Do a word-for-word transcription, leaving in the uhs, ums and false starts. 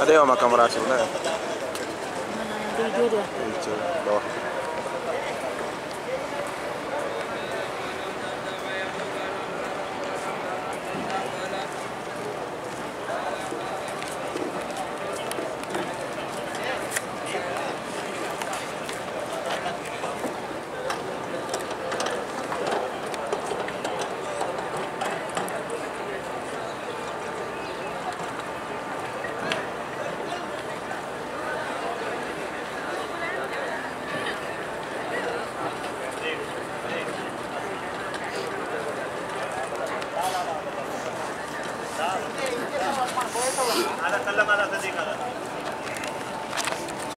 Ada yang makam Rasul, nah. Mana yang di dia? Itu, bawah. Ada salam, ada sedekah.